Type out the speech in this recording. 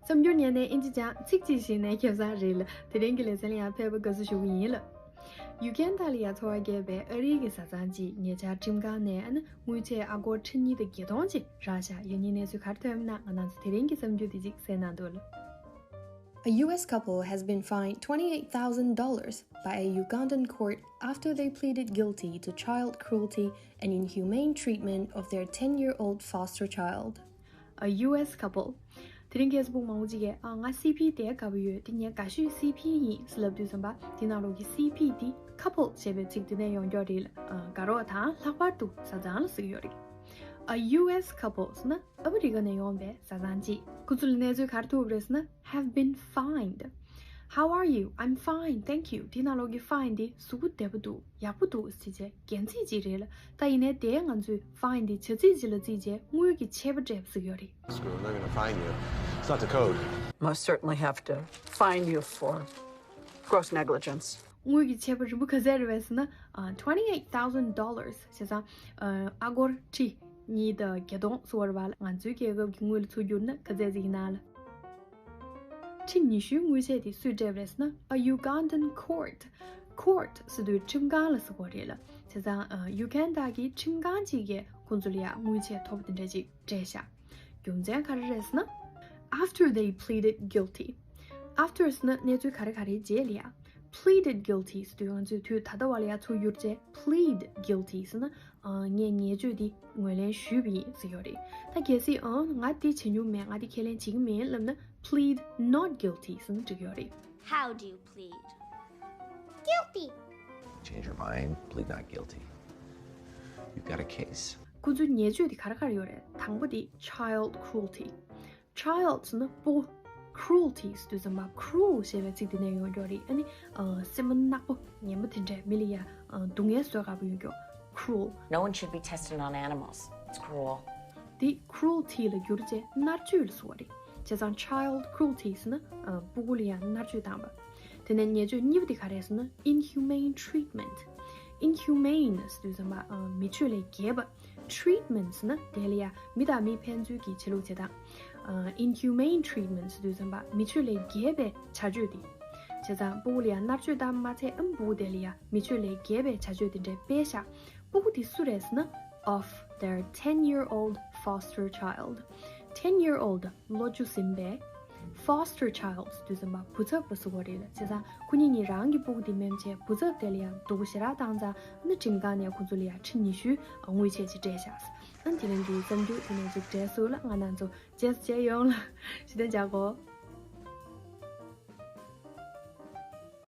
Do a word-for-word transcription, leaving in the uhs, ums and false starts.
གཏམ་རྒྱུད་ཉན་ནས་ཨིན་ཇི་སྦྱངས། ཚིག་གཅིག་ཤེས་ནས་ཁེ་བཟང་རེད་ལ། དེ་རིང་གི་ལེ་ཚན་ལ་ཡང་ཕེབས་པར་དགའ་བསུ་ཞུ་གི་ཡིན་ལ། ཡུ་གན་ཌ་ལ་ཡ་འཚོ་བ་སྐྱེལ་བའི་ཨ་རིའི་གི་བཟའ་ཚང་གཅིག་ཉེ་ཆར་ཁྲིམས་ཁང་ནས་ཨ་ནི་དངུལ་ཆད་ཨ་སྒོར་ཁྲི་གཉིས་དང་བརྒྱད་སྟོང་ཅིག་རག་ཤག་ཡང་སྙིང་གནས་ཚུལ་ག་རེ་ཐོན་མིན་ན་ང་རང་ཚོ་དེ་རིང་གི་གཏམ་རྒྱུད་དེ་ཅིག་གསན་གནང་འདུག་ལ། A U S couple has been fined twenty-eight thousand dollars by a Ugandan court after they pleaded guilty to child cruelty and inhumane treatment of their ten-year-old foster child. A U S couple. དེ་རིང་Facebook་མང་པོ་ཅིག་གིས་ཨ་ང་སི་པི་དེ་དགའ་པོ་ཡོད། དེ་ངའི་དགའ་ཤོས་སི་པི་ཡིན་ཟེར་ལབ་དུས་ཙམ་པ་དེ་ནང་ལོགས་ཀྱི་སི་པི་དེ་couple་ཞེས་པའི་ཚིག་དེ་ནས་ཡོང་རྒྱུ་རེད་ལ། ཨ་དགའ་རོགས་དང་ལྷག་པར་དུ་བཟའ་ཚང་ལ་ཟེར་གྱི་ཡོད་རེད། A U S couple་ཟེར་ན་ཨ་མི་རི་ཀ་ནས་ཡོང་པའི་བཟའ་ཚང་གཅིག་ཁོ་ཚོ་ལ་གནས་ཚུལ་ག་རེ་ཐུག་པ་རེད་ཟེར་ན། Have been fined. How are you? I'm fine, thank you. དེ་ནང་ལོགས་ཀྱི་fine་དེ་གཟུགས་པོ་བདེ་པོ་འདུག་ཡག་པོ་འདུག་ཟེར་བྱས་རྒྱན་ཚིག་ཅིག་རེད་ལ། ད་ཡིན་ནའི་དེ་ང་ཚོས་fine་དེ་བྱ་ཚིག་ཅིག་ལ་བརྩིས་བྱས་དངུལ་གྱི་ཆད་པ་སྤྲད་པ་ཟེར་གྱི་ཡོད་རེད། School, I'm not gonna fine you. It's not the code. Most certainly have to fine you for gross negligence. དངུལ་གྱི་ཆད་པ་རིང་པོ་ག་ཚད་རེད་པས་ཟེར་ན། ཨ་twenty eight thousand dollars་བྱས་ཙང་། ཨ་ཨ་སྒོར་ཁྲི་གཉིས་དང་བརྒྱད་སྟོང་ཟེར་བ་རེད་པ། ང་ཚོའི་རྒྱལ་ཁབ་ཀྱི་དངུལ་ལ་ཚུར་བསྒྱུར་ན་ག་ཚད་ཅིག་ཡིན་ན་ལ། ཁྲི་ཉི་ཤུའི་དངུལ་ཆད་དེ་སུས་སྤྲད་པ་རེད་ཟེར་ན། A Ugandan court. Court་ཟེར་དུས་ཁྲིམས་ཁང་ལ་ཟེར་གྱི་ཡོད་རེད་ལ། བྱས་ཙང་ཨ་ཡུ་གན་ཌ་གི་ཁྲིམས་ཁང་གཅིག་གིས་ཁོང་ཚོ་ལ་ཡ་དངུལ་ཆད་མཐོ་པོ་དེ་འདྲ་ཅིག་སྤྲད་ཤག་རྒྱུ་མཚན་ག་རེ་རེད་ཟེར་ན། After they pleaded guilty. After་ཟེར་ན་གནས་ཚུལ་ག་རེ་ག་རེའི་རྗེས་ལ་ཡ། Pleaded guilty་ཟེར་དུས་ང་ཚོས་དུས་ད་ལྟ་བ་ལ་ཡ་ཚུར་བསྒྱུར་བྱས་plead guilty་ཟེར་ན། ཨ་ངས་ཉེས་གཅོད་འདི་ངོས་ལེན་ཞུས་པ་ཡིན་ཟེར་གྱི་ཡོད་རེད། ད་གལ་སྲིད་ཨང་ང་འདི་བྱེད་མྱོང་མེད། ང་འདི་ཁས་ལེན་བྱེད་ཀྱི་མིན་ལབ་ན་plead not guilty་ཟེར་ན་འགྲིག་གི་ཡོད་རེད། How do you plead? Guilty. Change your mind, plead not guilty. You've got a case. ཁོ་ཚོའི་ཉེས་གཅོད་དེ་ག་རེ་ག་རེ་ཡོད་རེད། དང་པོ་དེ་child cruelty. Child་ཟེར་ན་སྤུ་གུ། cruelty་ཟེར་དུས་ཙམ་པ་cruel་ཞེས་པའི་ཚིག་དེ་ནས་ཡོང་རྒྱུ་རེད། ཨ་ནི་ཨ་སེམས་པ་ནག་པོ་ངན་པ་དེ་འདྲས་མི་ལ་ཡ་ཨ་སྡུག་བསྔལ་བཟོ་དགའ་པོ་ཡོང་རྒྱུ། cruel. No one should be tested on animals. It's cruel. དེ་cruelty་ལ་བསྒྱུར་བྱས་མནར་གཅོད་ལ་ཟེར་བ་རེད། བྱས་ཙང་child cruelty་ཟེར་ན་ཨ་སྤུ་གུ་ལ་ཡ་མནར་གཅོད་བཏང་བ། དེ་ནས་ཉེས་གཅོད་གཉིས་པ་དེ་ག་རེ་ཟེར་ན་inhumane treatment. Inhumane་ཟེར་དུས་ཙམ་པ་ཨ་མི་ཆོས་ལས་འགལ་བ། treatment་ཟེར་ན་དེ་ལ་ཡ་མི་དང་མི་ཕན་ཚུན་གྱི་བྱེད་ལུགས་བྱེད་སྟངས། ཨ་inhumane treatment་ཟེར་དུས་ཙམ་པ་མི་ཆོས་ལས་འགལ་བའི་བྱ་སྤྱོད་དེ། བྱས་ཙང་སྤུ་གུ་ལ་ཡ་མནར་གཅོད་བཏང་མ་ཚད་ཨམ་སྤུ་གུ་དེ་ལ་ཡ་མི་ཆོས་ལས་འགལ་བའི་བྱ་སྤྱོད་དེ་འདྲས་སྤེལ་ཤག་སྤུ་གུ་དེ་སུ་རེད་ཟེར་ན། Of their ten year old foster child. ten year old་ལོ་བཅུ་ཟིན་པའི། foster child་དུས་ཙམ་པ་བུ་ཚབ་ལ་ཟེར་གྱི་ཡོད་རེད་ལ། བྱས་ཙང་ཁོ་གཉིས་གཉིས་རང་གི་སྤུ་གུ་དེ་མིན་བྱས་བུ་ཚབ་དེ་ལ་ཡང་སྡུག་པོ་ཞེ་དྲག་བཏང་ཙང་ཨ་ནི་ཁྲིམས་ཁང་ནས་ཁོ་ཚོ་ལ་ཡང་ཁྲི་ཉི་ཤུ་དངུལ་ཆད་ཅིག་སྤྲད་བཞག་ཨ་ནི་དེ་རིང་གི་གཏམ་རྒྱུད་དེ་ནས་མཇུག་སྒྲིལ་སོང་ལ། ང་རང་ཚོ་རྗེས་སུ་མཇལ་ཡོང་ལ། ཞུ་དོན་བྱ་གོ།